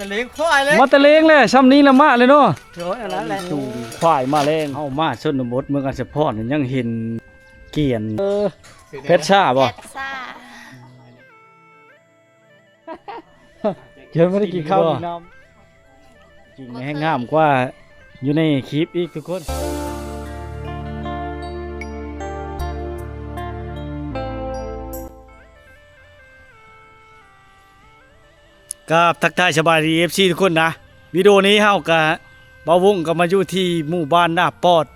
ຕະເລງຄວາຍເລີຍ ມາຕະເລງແຫຼະ ຊ່ຳນີ້ລະມາເລີຍເນາະ. ໂອ້ຍ ອັນນັ້ນແຫຼະ ຈູງຄວາຍມາແລງ. ເຮົາມາຊົນນະບົດເມືອງອັດສະພອນ ຍັງເຫັນກຽນ ເອີ ແພັດຊາບໍ່? ແພັດຊາ ເຈົ້າບໍ່ໄດ້ກິນເຂົ້າກິນນ້ຳ. ຈິງແຮງງາມກວ່າຢູ່ໃນຄລິບອີກທຸກຄົນ. ກາບທັກທາຍສະບາຍດີ ເອັຟຊີ ທຸກຄົນນະ. ວິດີໂອນີ້ເຮົາກະ ບ່າວວົງກະມາຢູ່ທີ່ໝູ່ບ້ານນາປອດ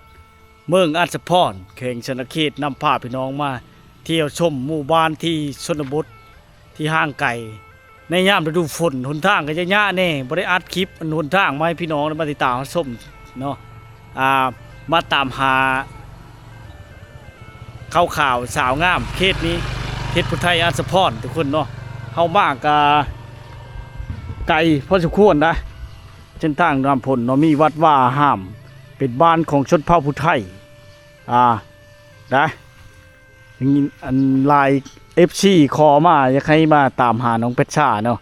ເມືອງອັດສະພອນ ແຂວງສະຫວັນນະເຂດ ນຳພາພີ່ນ້ອງມາທ່ຽວຊົມໝູ່ບ້ານທີ່ຊົນນະບົດ ທີ່ຫ່າງໄກ ໃນຍາມລະດູຝົນ ຫົນທາງກໍຍະຍະແດ່ ບໍ່ໄດ້ອັດຄລິບອັນຫົນທາງມາໃຫ້ພີ່ນ້ອງໄດ້ມາຕິດຕາມຮັບຊົມເນາະ. ອ່າ ມາຕາມຫາ ຂ່າວໆ ສາວງາມເຂດນີ້ ເຂດຜູ້ໄທອັດສະພອນທຸກຄົນເນາະ. ເຮົາມາກະໄກພໍສົມຄວນນະ ເສັ້ນທາງນ້ຳພົ້ນເນາະ ມີວັດວາອາຮາມ ເປັນບ້ານຂອງຊົນເຜົ່າຜູ້ໄທ ອ່າ ນະ. ອັນຫຼາຍ ເອັຟຊີ ຂໍມາ ຢາກໃຫ້ມາຕາມຫານ້ອງແພັດຊາເນາະ.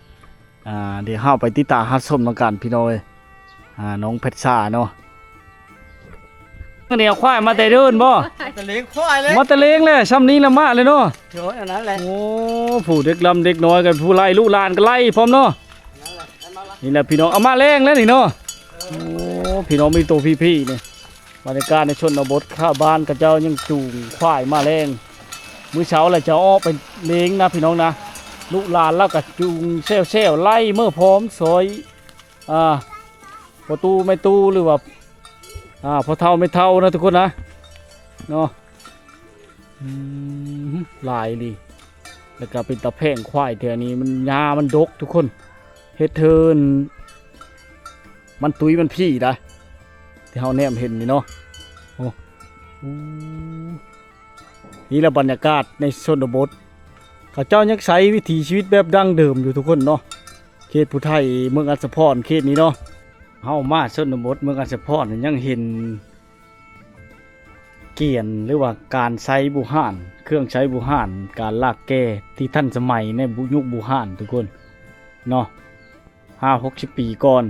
ອ່າ ດຽວເຮົາໄປຕິດຕາມຮັບຊົມນຳກັນພີ່ນ້ອງເອີຍ. ອ່າ ນ້ອງແພັດຊາເນາະ ນີ້ເອົາຄວາຍມາແຕ່ເດີ່ນບໍ່? ຕະເລງຄວາຍເລີຍ ມາຕະເລງແຫຼະ ຊ່ຳນີ້ລະມາເລີຍເນາະ. ໂອ້ຍ ອັນນັ້ນແຫຼະ ໂອ້ ຜູ້ເດັກລຳເດັກນ້ອຍກັນ ຜູ້ໄລ່ລູກຫຼານກໍໄລ່ພ້ອມເນາະ. ນີ້ແຫຼະພີ່ນ້ອງ ເອົາມາແລງແລ້ວນີ້ເນາະ. ໂອ້ ພີ່ນ້ອງມີໂຕພີໆນີ້ ບັນຍາກາດໃນຊົນນະບົດ ຊາວບ້ານເຂົາເຈົ້າຍັງຈູງຄວາຍມາແລງ. ມື້ເຊົ້າລະຈະອອກໄປເລງນະພີ່ນ້ອງນະ. ລູກຫຼານລາວກະຈູງແຊວໆ ໄລ່ເມືອພ້ອມ ຊ່ອຍ ອ່າ ພໍ່ຕູ້ແມ່ຕູ້ ຫຼືວ່າ ອ່າ ພໍ່ເຖົ້າແມ່ເຖົ້ານະທຸກຄົນນະ ເນາະ. ອືມ ຫຼາຍອີ່ຫຼີ ແລ້ວກະເປັນຕາແພງຄວາຍແຖວນີ້ ມັນຫຍ້າມັນດົກທຸກຄົນ ເຮັດເທີນ ມັນຕຸ້ຍມັນພີ້ໄດ໋ ທີ່ເຮົາແນມເຫັນນີ້ເນາະ. ໂອ້ ນີ້ລະບັນຍາກາດໃນຊົນນະບົດ ເຂົາເຈົ້າຍັງໃຊ້ວິຖີຊີວິດແບບດັ້ງເດີມຢູ່ທຸກຄົນເນາະ ເຂດຜູ້ໄທເມືອງອັດສະພອນເຂດນີ້ເນາະ. ເຮົາມາຊົນນະບົດເມືອງອັດສະພອນ ຍັງເຫັນ ກຽນ ຫຼືວ່າການໃຊ້ບູຮານ ເຄື່ອງໃຊ້ບູຮານ ການລາກແກ່ທີ່ທັນສະໄໝໃນຍຸກບູຮານທຸກຄົນເນາະ. ຫ້າຫົກສິບປີກ່ອນ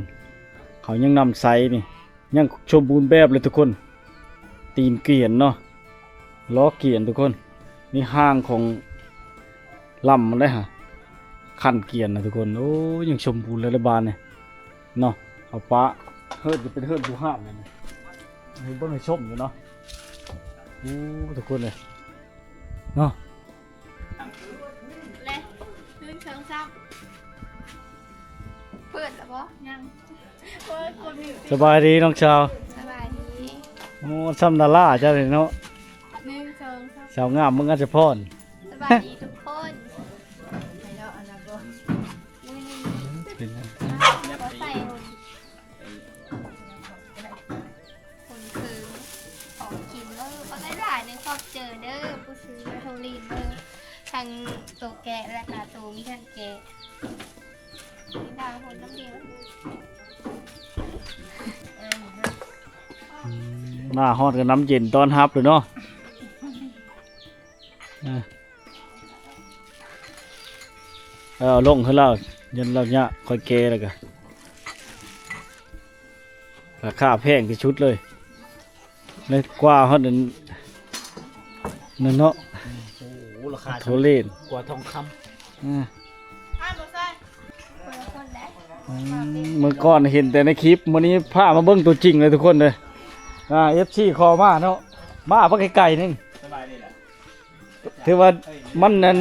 ເຂົາຍັງນຳໃຊ້ນີ້ ຍັງສົມບູນແບບເລີຍທຸກຄົນ. ຕີນກຽນເນາະ ລໍ້ກຽນທຸກຄົນ. ນີ້ຮ່າງຂອງລຳມັນເດ້ຫະ ຂັ້ນກຽນນະທຸກຄົນ. ໂອ້ຍ ຍັງສົມບູນເລີຍລະບາດນີ້ເນາະ. ເອົາປະ ເຮີດກໍເປັນເຮີດບູຮານເລີຍນີ້ ເບິ່ງໃຫ້ຊົມຢູ່ເນາະ. ໂອ້ ທຸກຄົນເອີຍເນາະ. ແລະ ໜຶ່ງ ສອງ ສາມ ເປີດແລ້ວບໍ່? ຍັງ. ໂອ້ຍ ຄົນນີ້ ສະບາຍດີນ້ອງສາວ. ສະບາຍດີ. ໂອ້ ຊ່ຳດາລາເຈົ້ານີ້ເນາະ. ໜຶ່ງ ສອງ ສາມ ສາວງາມເມືອງອັດສະພອນ. ສະບາຍດີທຸກຄົນ. ເປັນຫຍັງ? ບໍ່ໃສ່ ຄົນເຄີງ ຂອງກິນເດີ ບັກຫຼາຍໆ ເດີ ຂອບໃຈເດີ ຜູ້ຊື້ໂທລິນເດີ ທັງໂຕແກະ ແລະກະໂຕມີທັງແກະ ກິນດາຄົນນ້ຳດຽວ. ອືມ ມາຮອດກໍນ້ຳເຢັນຕ້ອນຮັບເລີຍເນາະ. ເອີ ເອີ ເອົາລົງໃຫ້ລາວ ຢັນລາວຍະ ຄ່ອຍແກ່ແລ້ວກະ ລາຄາແພງທີ່ສຸດເລີຍ ໃນກວ່າຮອດນັ້ນ ນັ້ນເນາະ. ໂອ້ໂຫ ລາຄາໂທເລນ ກວ່າທອງຄຳ. ອ່າ ອືມ ມື້ກ່ອນເຫັນແຕ່ໃນຄລິບ ມື້ນີ້ພາມາເບິ່ງຕົວຈິງເລີຍທຸກຄົນເດີ. ອ່າ ເອັຟຊີ ຂໍມາເນາະ ມາປາກໄກໆ ໜຶ່ງ ສະບາຍດີແຫຼະ. ຖືວ່າມັນນັ້ນ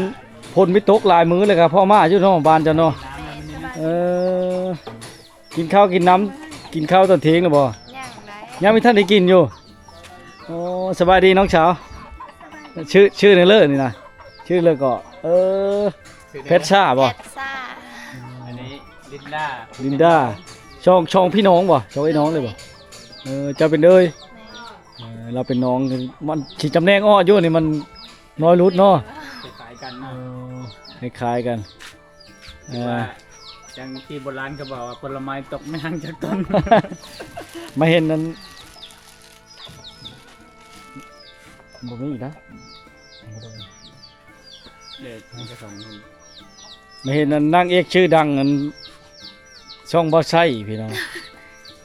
ຝົນມີຕົກຫຼາຍມື້ແລ້ວກໍພໍມາຢູ່ເນາະ ບ້ານເຈົ້າເນາະ. ເອີ ກິນເຂົ້າກິນນ້ຳ ກິນເຂົ້າຕອນທ່ຽງແລ້ວບໍ່? ຍັງ ຍັງບໍ່ທັນໄດ້ກິນຢູ່. ໂອ້ ສະບາຍດີນ້ອງສາວ. ຊື່ ຊື່ແນວເລີນີ້ນະ ຊື່ເລີກໍ ເອີ ແພັດຊາບໍ່? ແພັດຊາ. ອັນນີ້ລິນດາ ລິນດາ. ສອງ ສອງພີ່ນ້ອງບໍ່? ສອງອ້າຍນ້ອງເລີຍບໍ່? ເອີ ເຈົ້າເປັນເອື້ອຍ. ແມ່ນ. ເອີ ລາວເປັນນ້ອງ ມັນຊິຈຳແນກອອກຢູ່ນີ້ ມັນນ້ອຍລຸດເນາະ. ຄ້າຍໆກັນ ເອີ ຄ້າຍໆກັນ. ເອີ ຄືວ່າ ຈັ່ງທີ່ໂບລານເຂົາເວົ້າວ່າ ຜົນລະໄມ້ຕົກໃນຮ່າງຈັກຕົ້ນ. ມາເຫັນນັ້ນ ບໍ່ມີນະ. ເອີ ມາເຫັນອັນນາງເອກຊື່ດັງ ອັນ ຊ່ອງບໍ່ໃຊ້ພີ່ນ້ອງ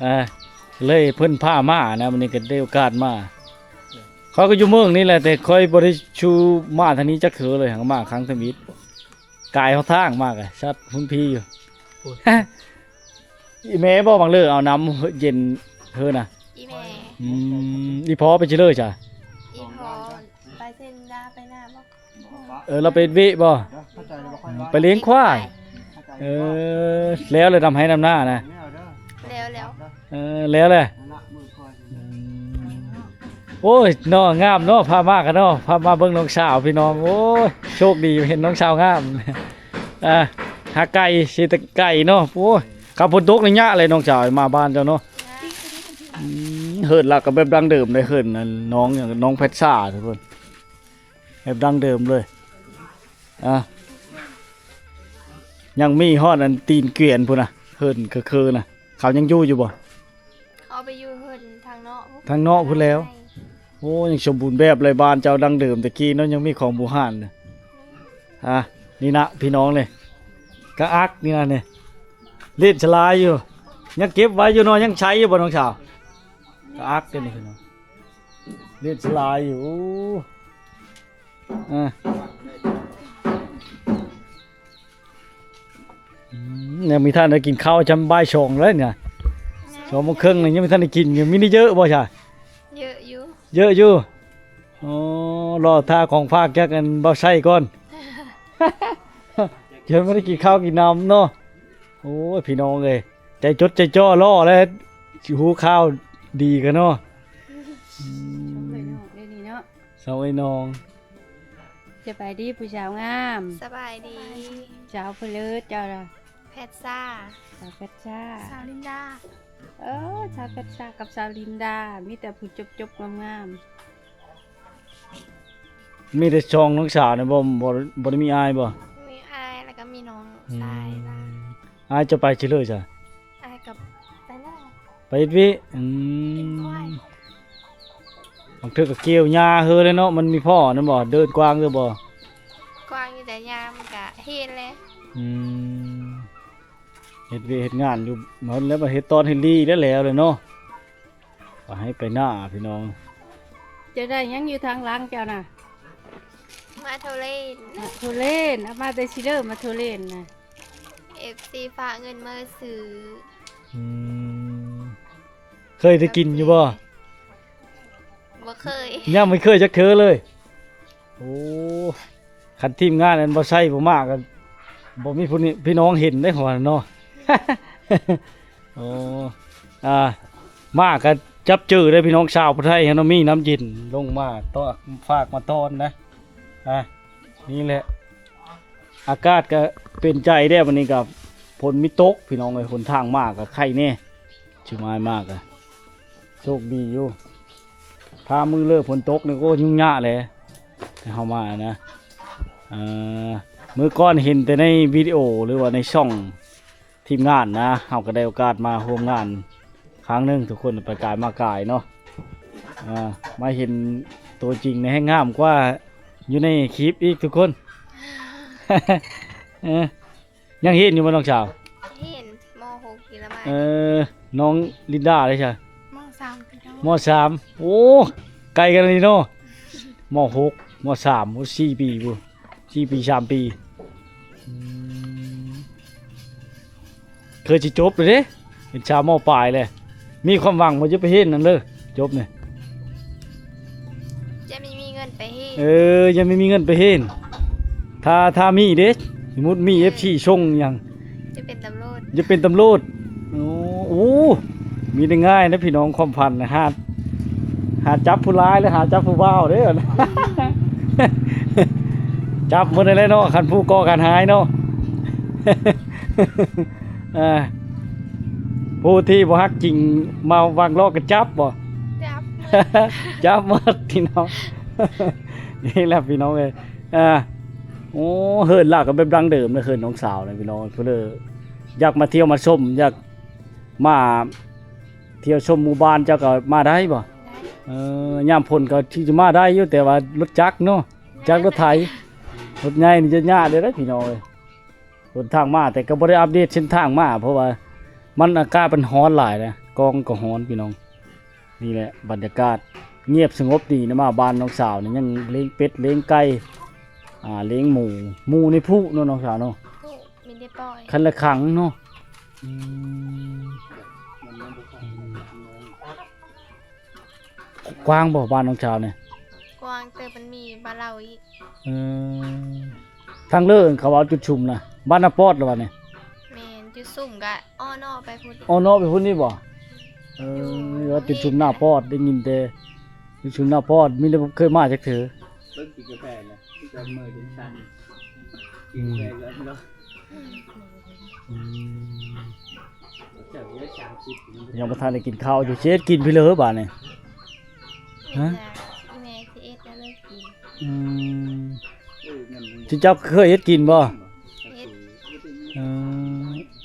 ອ່າ ເລີຍເພິ່ນພາມານະ ມື້ນີ້ກໍໄດ້ໂອກາດມາ. ຂ້ອຍກໍຢູ່ເມືອງນີ້ແຫຼະ ແຕ່ຂ້ອຍບໍ່ໄດ້ຊູມາທາງນີ້ຈັກເທື່ອເລີຍ ຫາກມາຄັ້ງທຳອິດ. ກາຍເຮົາທາງມາກະຊັດພຸ້ນພີຢູ່. ອີ່ແມ່ບໍ່ບັງເລີເອົານ້ຳເຢັນເຮີນະ? ອີ່ແມ່. ອືມ ອີ່ພໍ່ໄປຊິເລີຊະ? ອີ່ພໍ່ໄປເຊັນດາໄປນາບໍ່? ເອີ ລາວໄປເວະບໍ່? ໄປລ້ຽງຄວາຍ. ເອີ ແລ້ວແຫຼະ ນຳໄຮ່ນຳນານະ? ແລ້ວແລ້ວ. ເອີ ແລ້ວແຫຼະ. ອືມ ໂອ້ຍ ເນາະ ງາມເນາະ ພາມາກັນເນາະ ພາມາເບິ່ງນ້ອງສາວພີ່ນ້ອງ. ໂອ້ຍ ໂຊກດີເຫັນນ້ອງສາວງາມ. ອ່າ ຫາໄກ່ ຊິແຕ່ໄກ່ເນາະ. ໂອ້ຍ ຄັນຝົນຕົກນີ້ຍາກເລີຍນ້ອງສາວ ມາບ້ານເຈົ້າເນາະ. ອືມ ເຮືອນລາວກໍແບບດັ້ງເດີມເດ້ ເຮືອນນ້ອງ ນ້ອງແພັດຊາທຸກຄົນ ແບບດັ້ງເດີມເລີຍ. ອ່າ ຍັງມີຮອດອັນຕີນກວຽນພຸ້ນນະ ເຮືອນເຄີໆນະ. ເຂົາຍັງຢູ່ຢູ່ບໍ່? ເຂົາໄປຢູ່ເຮືອນທາງນອກ ທາງນອກພຸ້ນແລ້ວ. ໂອ້ ຍັງສົມບູນແບບເລີຍ ບ້ານເຈົ້າດັ້ງເດີມແຕ່ກີ້ເນາະ ຍັງມີຂອງບູຮານ. ອ່າ ນີ້ນະພີ່ນ້ອງເລີຍ ກະອັກນີ້ນະ ນີ້ ເລນສະລາຍຢູ່ ຍັງເກັບໄວ້ຢູ່ເນາະ. ຍັງໃຊ້ຢູ່ບໍ່ນ້ອງສາວ? ກະອັກເດ້ນີ້ພີ່ນ້ອງ ເລນສະລາຍຢູ່. ອ່າ ອືມ ຍັງມີທ່ານໄດ້ກິນເຂົ້າ ຈຳບ່າຍສອງແລ້ວນີ້ນະ ສອງໂມງເຄິ່ງນີ້ ຍັງມີທ່ານໄດ້ກິນຢູ່. ມີນີ້ເຍອະບໍ່ຊະ? ເຍອະຢູ່ ເຍອະຢູ່. ອໍ ລໍຖ້າຂອງຝາກຈາກອັນບ່າວໄຊກ່ອນ ຍັງບໍ່ໄດ້ກິນເຂົ້າກິນນ້ຳເນາະ. ໂອ້ຍ ພີ່ນ້ອງເອີຍ ໃຈຈົດໃຈຈໍ້ລໍແລ້ວ ຮູ້ຂ່າວດີກັນເນາະ. ອືມ ເອີຍນ້ອງ ເດ້ນີ້ເນາະ ສາວເອີຍນ້ອງ. ສະບາຍດີຜູ້ສາວງາມ. ສະບາຍດີ. ສາວເພິ່ນເລີເຈົ້າລະ? ແພັດຊາ. ສາວແພັດຊາ. ສາວລິນດາ. ເອີ ສາວແພັດຊາກັບສາວລິນດາ ມີແຕ່ຜູ້ຈົບໆງາມໆ. ມີແຕ່ຊ່ອງນ້ອງສາວນີ້ບໍ່ ບໍ່ ບໍ່ໄດ້ມີອ້າຍບໍ່? ມີອ້າຍ ແລ້ວກໍມີນ້ອງ ອືມ ຊາຍລະ. ອ້າຍເຈົ້າໄປຊິເລີຊະ? ອ້າຍກັບໄປແລ້ວ ໄປເຮັດວຽກ. ອືມ ບາງເທື່ອກໍກ່ຽວຫຍ້າເຮີແຫຼະເນາະ ມັນມີພໍ້ນັ້ນບໍ່? ເດີນກວ້າງຢູ່ບໍ່? ກວ້າງຢູ່ ແຕ່ຫຍ້າມັນກະເຫັນແຫຼະ. ອືມ ເຮັດວຽກເຮັດງານຢູ່ ເຮັດແລ້ວ ເຮັດຕອນເຮັດລີ້ແລ້ວແຫຼະເນາະ. ກໍໃຫ້ໄປໜ້າພີ່ນ້ອງ. ຈະໄດ້ຫຍັງຢູ່ທາງຫຼັງເຈົ້ານະ? ມາໂທເລນ. ມາໂທເລນ. ເອົາມາແຕ່ຊິເລີ ມາໂທເລນນະ. ເອັຟຊີຝາກເງິນມາຊື້. ອືມ ເຄີຍໄດ້ກິນຢູ່ບໍ່? ບໍ່ເຄີຍ. ຍັງບໍ່ເຄີຍຈັກເທື່ອເລີຍ. ໂອ້ ຄັນທີມງານອັນບໍ່ໃຊ້ບໍ່ມາກໍບໍ່ມີຜູ້ນີ້ ພີ່ນ້ອງເຫັນເດ້ ເຂົາວ່າເນາະ. ໂອ້ ອ່າ ມາກໍຈັບຈື່ເດ້ພີ່ນ້ອງ ສາວຜູ້ໄທເຮົາເນາະ ມີນ້ຳເຢັນລົງມາຕ້ອນ ຝາກມາຕ້ອນນະ. ອ່າ ນີ້ແຫຼະ ອາກາດກໍເປັນໃຈແດ່ ວັນນີ້ກໍຝົນມີຕົກພີ່ນ້ອງເອີຍ. ຫົນທາງມາກໍໄຄແດ່ ຊິມາ ມາກໍໂຊກດີຢູ່. ຖ້າມື້ເລີຝົນຕົກນີ້ ໂອ້ ຫຍຸ້ງຍາກແຫຼະ ເຮົາມານະ. ເອີ ມື້ກ່ອນເຫັນແຕ່ໃນວິດີໂອ ຫຼືວ່າໃນຊ່ອງທີມງານນະ ເຮົາກໍໄດ້ໂອກາດມາຮ່ວມງານຄັ້ງໜຶ່ງ ທຸກຄົນ ໄປກາຍມາກາຍເນາະ. ເອີ ມາເຫັນຕົວຈິງນີ້ແຮງງາມກວ່າຢູ່ໃນຄລິບອີກ ທຸກຄົນ. ເອີ ຍັງຮຽນຢູ່ບໍ່ນ້ອງສາວ? ຮຽນ ມໍຫົກຢູ່ລະມາ. ເອີ ນ້ອງລິນດາເດ້ຊະ? ມໍສາມພີ່ນ້ອງ. ມໍສາມ. ໂອ້ ໃກ້ກັນອີ່ຫຼີເນາະ. ມໍຫົກ ມໍສາມ ໂອ້ ສີ່ປີພຸ້ນ ສີ່ປີ ສາມປີ. ອືມ ເຄີຍຊິຈົບແລ້ວເດ້ ເປັນສາວ ມໍປາຍແລ້ວ. ມີຄວາມຫວັງບໍ່ ຈະໄປຮຽນນັ້ນເດີ ຈົບນີ້? ຈະມີ ມີເງິນໄປຮຽນ. ເອີ ຍັງມີ ມີເງິນໄປຮຽນ. ຖ້າ ຖ້າມີເດ້ ສົມມຸດມີ ເອີ ເອັຟຊີສົ່ງຫຍັງ ຈະເປັນຕຳຫຼວດ. ຈະເປັນຕຳຫຼວດ. ໂອ້ ໂອ້ ມີໄດ້ງ່າຍນະພີ່ນ້ອງ ຄວາມຝັນນະ. ຫາ ຫາຈັບຜູ້ຮ້າຍ ຫຼື ຫາຈັບຜູ້ບ່າວເດ້. ຈັບໝົດນັ້ນແຫຼະເນາະ ຄັນຜູ້ກໍ່ການຮ້າຍເນາະ. ອ່າ ຜູ້ທີ່ບໍ່ຮັກຈິງມາວາງລໍ້ກໍຈັບບໍ່? ຈັບໝົດ. ຈັບໝົດພີ່ນ້ອງ. ນີ້ແຫຼະພີ່ນ້ອງເອີຍ. ອ່າ ໂອ້ ເຮືອນລາວກໍແບບດັ້ງເດີມເລີຍ ເຮືອນນ້ອງສາວນະພີ່ນ້ອງ. ເພິ່ນເລີຍຢາກມາທ່ຽວມາຊົມ ຢາກມາທ່ຽວຊົມໝູ່ບ້ານ ເຈົ້າກໍມາໄດ້ບໍ່? ໄດ້. ເອີ ຍາມຝົນກໍທີ່ຈະມາໄດ້ຢູ່ ແຕ່ວ່າລົດຈັກເນາະ ຈັກລົດໄຖ ລົດໃຫຍ່ນີ້ຈະຍາກເດີ້ພີ່ນ້ອງເອີຍ. ຫົນທາງມາ ແຕ່ກໍບໍ່ໄດ້ອັບເດດເສັ້ນທາງມາ ເພາະວ່າ ມັນອາກາດມັນຮ້ອນຫຼາຍນະ ກ້ອງກໍຮ້ອນພີ່ນ້ອງ. ນີ້ແຫຼະບັນຍາກາດງຽບສະຫງົບດີນະ ມາບ້ານນ້ອງສາວນີ້ ຍັງລ້ຽງເປັດລ້ຽງໄກ່ ອ່າ ລ້ຽງໝູ ໝູໃນຜຸເນາະ ນ້ອງສາວເນາະ. ຜຸ ມີແຕ່ປ່ອຍ ຄັນລະຂັງເນາະ. ອືມ ກວ້າງບໍ່ບ້ານນ້ອງສາວນີ້? ກວ້າງເຕີບ ມັນມີບ້ານລາວອີກ. ເອີ ທາງເລີເຂົາເວົ້າຈຸດຊຸມນະ ບ້ານນາປອດລະວ່ານີ້. ແມ່ນ ຈຸດຊຸມກະອ້ອນອອກໄປພຸ້ນ ອ້ອນອອກໄປພຸ້ນນີ້ບໍ່? ເອີ ຢູ່ ວ່າຈຸດຊຸມນາປອດ ໄດ້ຍິນແຕ່ຈຸດຊຸມນາປອດ ມີແຕ່ບໍ່ເຄີຍມາຈັກເທື່ອ. ເບິ່ງກິນກາແຟນະ ມີແຕ່ເມື່ອຍຈົນສັ່ນ ອືມ ກິນກາແຟແລ້ວເນາະ. ອືມ ເຈົ້າເຮັດສາມສິບ ຍັງບໍ່ທັນໄດ້ກິນເຂົ້າຢູ່ ຊິເຮັດກິນພີ້ເລີບາດນີ້. ຮະ ອີແມ່ຊິເຮັດແລ້ວເລີຍກິນ. ອືມ ເອີ ນັ້ນ ຊິເຈົ້າເຄີຍເຮັດກິນບໍ່? ເຮັດ. ເອີ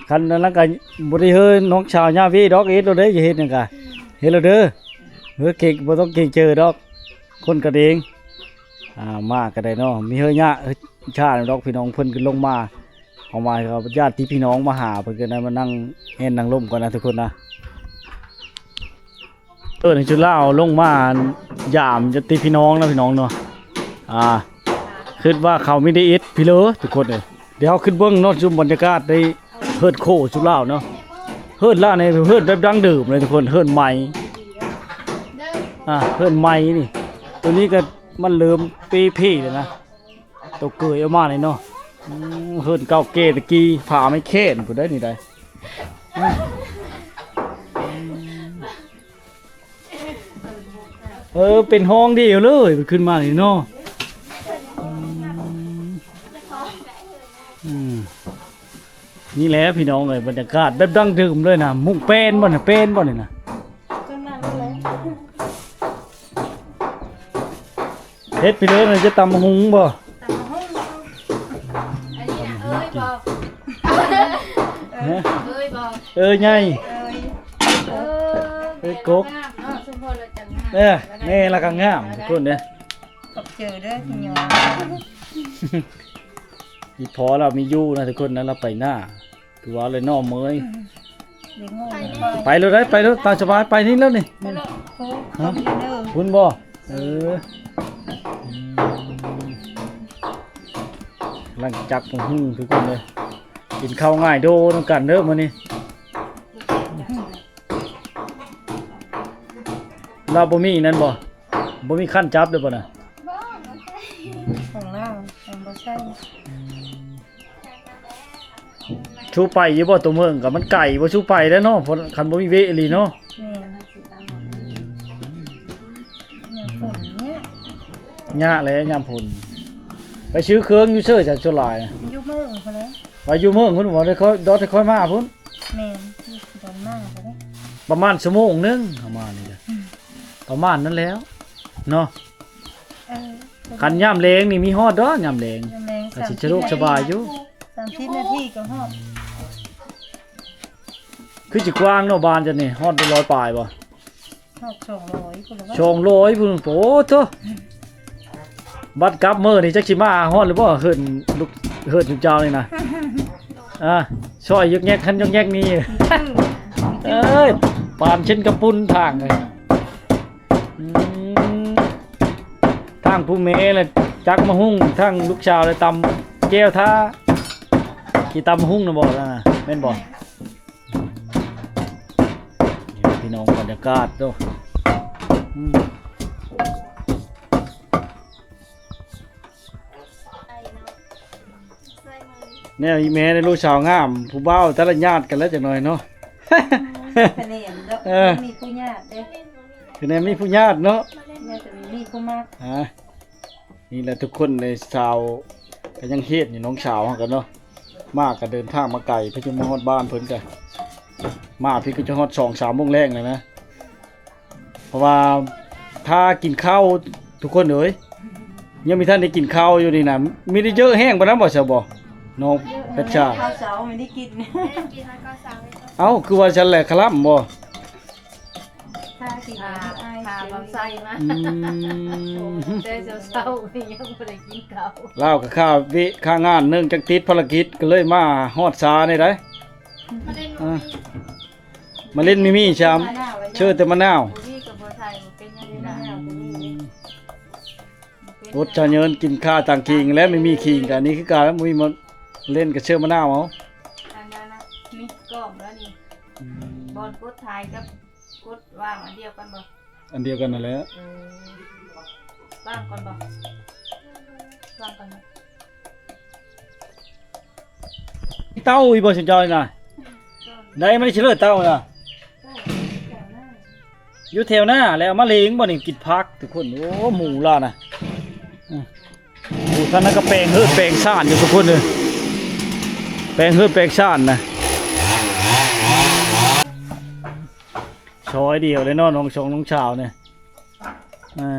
ຄັນນັ້ນລະກະບໍ່ໄດ້ເຮີນ້ອງສາວຍາເວດອກ ເຮັດໂລດເດີ ຢ່າເຮັດຫຍັງກະ ເຮັດໂລດເດີ. ເຮີເກັ່ງ ບໍ່ຕ້ອງເກງເຈີດອກ ຄົນກັນເອງ. ອ່າ ມາກໍໄດ້ເນາະ ມີເຮີຍະເຮີຍຊາດດອກ ພີ່ນ້ອງເພິ່ນກໍລົງມາ ເອົາມາກັບຍາດຕິພີ່ນ້ອງມາຫາ ເພິ່ນກໍໄດ້ມານັ່ງແຮ່ນນັ່ງລົມກ່ອນນະທຸກຄົນນະ. ເອີ ໃນຈຸລາວລົງມາຢາມຍາດຕິພີ່ນ້ອງນະ ພີ່ນ້ອງເນາະ. ອ່າ ຄິດວ່າເຂົາມີໄດເອັດພີ້ເລີທຸກຄົນເອີຍ. ດຽວເຮົາຂຶ້ນເບິ່ງເນາະ ຊຸມບັນຍາກາດໃນເຮີດໂຄຈຸລາວເນາະ. ເຮີດລາວນີ້ເຮີດແບບດັ້ງເດີມເລີຍທຸກຄົນ ເຮີດໄມ້. ອ່າ ເຮີດໄມ້ນີ້ ໂຕນີ້ກໍມັນເລີ່ມເປ່ເພແລ້ວນະ ໂຕເກີຍອອກມານີ້ເນາະ. ອືມ ເຮືອນເກົ່າແກ່ແຕ່ກີ້ ຜ້າໄມ້ແຂນພຸ້ນໃດ໋ນີ້ໃດ໋. ເອີ ເປັນຫ້ອງດຽວເລີຍ ຂຶ້ນມານີ້ເນາະ. ອືມ ອືມ ນີ້ແຫຼະພີ່ນ້ອງເອີຍ ບັນຍາກາດແບບດັ້ງເດີມເລີຍນະ. ມຸ້ງແປ້ນບໍ່ນະ ແປ້ນບໍ່ນີ້ນະ? ເຮັດໄປເລີຍນະ ຈະຕຳບັກຫຸ່ງບໍ່? ຕຳບັກຫຸ່ງ ອັນນີ້ນະ ເອີຍບໍ່? ຮະ? ເອີຍບໍ່? ເອີຍໃຫຍ່ ເອີຍ ເອີຍກົກ ເອີຍ ຊຸມພໍລະຈັງ ເອີ ແມ່ລະກໍງາມທຸກຄົນເດ້. ຂອບໃຈເດີພີ່ນ້ອງ. ອີ່ພໍ່ລາວມີຢູ່ນະທຸກຄົນນະ ລາວໄປນາ. ຄືວ່າແຫຼະເນາະເມີຍ. ໄປໂລດໄດ໋ ໄປໂລດ ຕາມສະບາຍ ໄປນີ້ແລ້ວນີ້. ໄປໂລດ ພຸ້ນບໍ່? ເອີ ອືມ ຫຼັງຈາກຫຸ່ງທຸກຄົນເດີ ກິນເຂົ້າງ່າຍໂດນຳກັນເດີມື້ນີ້. ລາວບໍ່ມີນັ້ນບໍ່? ບໍ່ມີຄັນຈັບເດີບໍ່ນະ? ຂອງລາວ ຂອງບໍ່ໃຊ້. ອືມ ຊູໄປຢູ່ບໍ່ຕົວເມືອງ ກໍມັນໄກບໍ່? ຊູໄປແລ້ວເນາະ ຄັນບໍ່ມີເວະອີ່ຫຼີເນາະ. ແມ່ນ ຍາມຝົນນີ້ຍາກແຫຼະຍາມຝົນ. ໄປຊື້ເຄື່ອງຢູ່ເຊີ ຈະສ່ວນຫຼາຍ ຢູ່ເມືອງພຸ້ນແຫຼະ. ໄປຢູ່ເມືອງພຸ້ນບໍ່? ໄດ້ຄ່ອຍ ດອດໄດ້ຄ່ອຍມາພຸ້ນ. ແມ່ນ ດອດມາພຸ້ນ. ປະມານຊົ່ວໂມງໜຶ່ງເຮົາມານີ້ກະ ອືມ ປະມານນັ້ນແຫຼະເນາະ. ເອີ ຄັນຍາມແລງນີ້ມີຮອດດອກ ຍາມແລງ ຍາມແລງກໍຊິສະດວກສະບາຍຢູ່. ສາມສິບນາທີກໍຮອດ. ຄືຊິກວ້າງເນາະ ບ້ານເຈົ້ານີ້ ຮອດໄດ້ຮ້ອຍປາຍບໍ່? ຮອດສອງຮ້ອຍພຸ້ນລະ. ສອງຮ້ອຍພຸ້ນ ໂອ້ໂທ້. ບັດກັບມື້ນີ້ຈັກຊິມາຮອດຫຼືບໍ່ ເຮືອນລູກ ເຮືອນເຈົ້ານີ້ນະ. ອ່າ ຊອຍຍົກແຍກຫັ້ນຍົກແຍກນີ້. ເອີຍ ປານເຊັ່ນກະປຸ້ນທາງເລີຍ. ອືມ ທາງຜູ້ແມ່ລະຈັກໝາກຫຸ່ງ ທາງລູກສາວລະຕຳແຈ່ວທາ. ຊິຕຳໝາກຫຸ່ງນະບໍ່ ນັ້ນນະ ແມ່ນບໍ່? ນີ້ພີ່ນ້ອງ ບັນຍາກາດໂຕ. ອືມ ແນວອີແມ່ນີ້ລູກສາວງາມ ຜູ້ບ່າວແຕ່ລະຍາດກັນແລ້ວຈັກໜ້ອຍເນາະ. ຄະແນນເນາະ ເອີ ມີຜູ້ຍາດເດ້ ຄະແນນມີຜູ້ຍາດເນາະ ຍາດກໍມີຜູ້ມັກ. ອ່າ ນີ້ແຫຼະທຸກຄົນ ໃນສາວກໍຍັງເຮັດຢູ່ ນ້ອງສາວເຮົາກໍເນາະ ມາກໍເດີນທາງມາໄກ ເພິ່ນຈະມາຮອດບ້ານເພິ່ນກໍ ມາພີ້ກໍຈະຮອດສອງສາມໂມງແລງແລ້ວນະ. ເພາະວ່າຖ້າກິນເຂົ້າ ທຸກຄົນເອີຍ ຍັງມີທ່ານໄດ້ກິນເຂົ້າຢູ່ນີ້ນະ ມີໄດ້ເຢີະແຮງປານນັ້ນບໍ່ຊະບໍ່ ນ້ອງເພັດຊາ? ເຂົ້າເຊົ້າໄມ່ໄດ້ກິນ ກິນເຂົ້າເຊົ້າ. ເອົ້າ ຄືວ່າຊັ້ນແຫຼະ ຄະລຳບໍ່? ຖ້າກິນ ອ່າ ພາເບົາໃສ່ມາ ອືມ ແຕ່ເຊົ້າໆ ຍັງບໍ່ໄດ້ກິນເຂົ້າ. ລາວກໍຄາເວະຄາງານ ເນື່ອງຈາກຕິດພາລະກິດ ກໍເລີຍມາຮອດຊ້ານີ້ໄດ໋. ອ່າ ມາເຫຼັ້ນມີມີຊ້ຳ ເຊີແຕ່ມະນາວ ບໍ່ມີກໍບໍ່ໃສ່ ບໍ່ເປັນຫຍັງນີ້ນະ ອືມ ອົດຊະເຍີນກິນຂ້າຕ່າງຄີງແລ້ວ ມີມີຄີງກະນີ້ຄືກັນ ບໍ່ມີມາເຫຼັ້ນກໍເຊີມະນາວເອົາ ອັນນັ້ນນະ ມີກ້ອງແລ້ວນີ້ ອືມ ບ່ອນກົດຖ່າຍກັບກົດວາງອັນດຽວກັນບໍ່? ອັນດຽວກັນນັ້ນແຫຼະ ເອີ ວາງກ່ອນບໍ່? ວາງກ່ອນບໍ່? ເຕົ້າອີກບໍ່ ຊຸມເຈົ້ານີ້ນະ ໄດ້ມາໄດ້ຊິເລີດເຕົ້ານະ ຢູ່ແຖວໜ້າແລ້ວ ເອົາມາເລງບໍ່ນີ້ ກິນຜັກທຸກຄົນ ໂອ້ ໝູລາວນະ ອື ໂອ້ ທາງນັ້ນກໍແປງເຮີດແປງຊານຢູ່ທຸກຄົນເອີຍ ແປງເຮີດແປງຊານນະ ຊອຍດຽວເລີຍເນາະ ນ້ອງສອງນ້ອງສາວນີ້ ອ່າ